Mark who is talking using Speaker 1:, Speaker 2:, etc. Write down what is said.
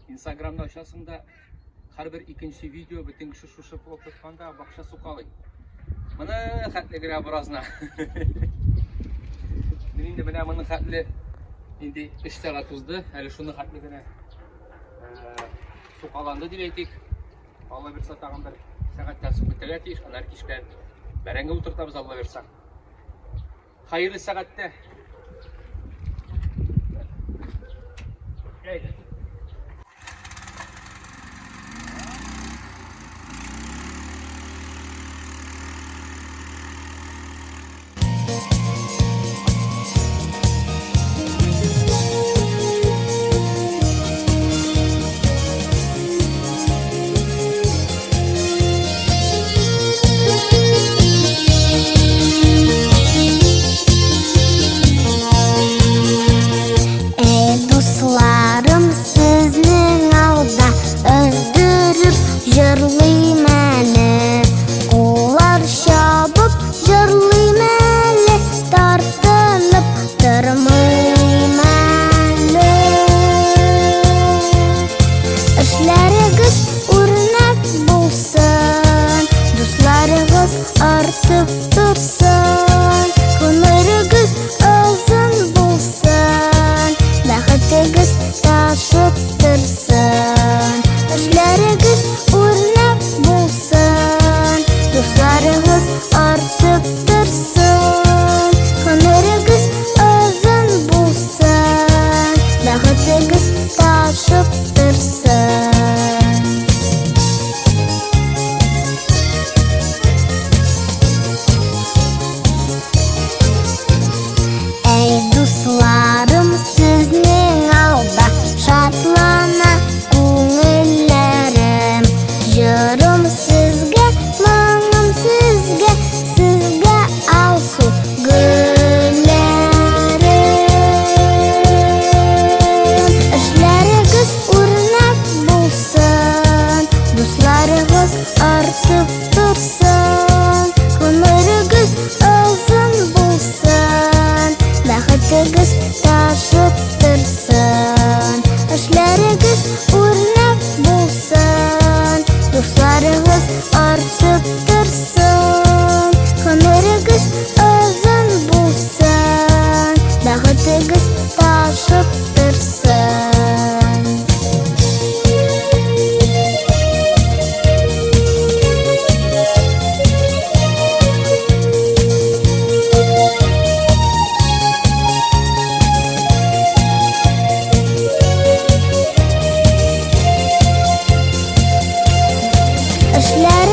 Speaker 1: Инстаграмда ачасың да, һәрбер икенче видео бөтен кеше шушы плод тотканда бакча сукалый. Моны хәтле генә беразна. Мин инде менә моны хәтле инде 3 сәгать узды, әле шуны хәтле генә сукаланды дип әйтик. Алла бирса тагын бер сәгатьтән соң бетәргә тиеш, аннары кичкә бәрәңге утыртабыз, Алла бирса. Хәерле сәгатьтә. Әйдә.
Speaker 2: Эй, дусларым, сезнең алда өздереп җырлыйм әле. Куллар чабып җырлыйм әле, тартынып тормыйм әле. Эшләрегез үрнәк булсын, дусларыгыз артып торсын, гомерегез озын булсын, бәхетегез ташып торсын. Эшләрегез үрнәк булсын, дусларыгыз артып торсын, гомерегез озын булсын, бәхетегез ташып торсын. Әй, дусларым, сезнең алда шатлана күңелләрем. Җырым сезгә, моңым сезгә, сезгә алсу гөлләрем. Эшләрегез үрнәк булсын, дусларыгыз артып торсын, гомерегез озын булсын, бәхетегез ташып торсын. Эшләрегез үрнәк булсын, дусларыгыз артып торсын, гомерегез озын булсын, бәхетегез ташып торсын. Эшләрегез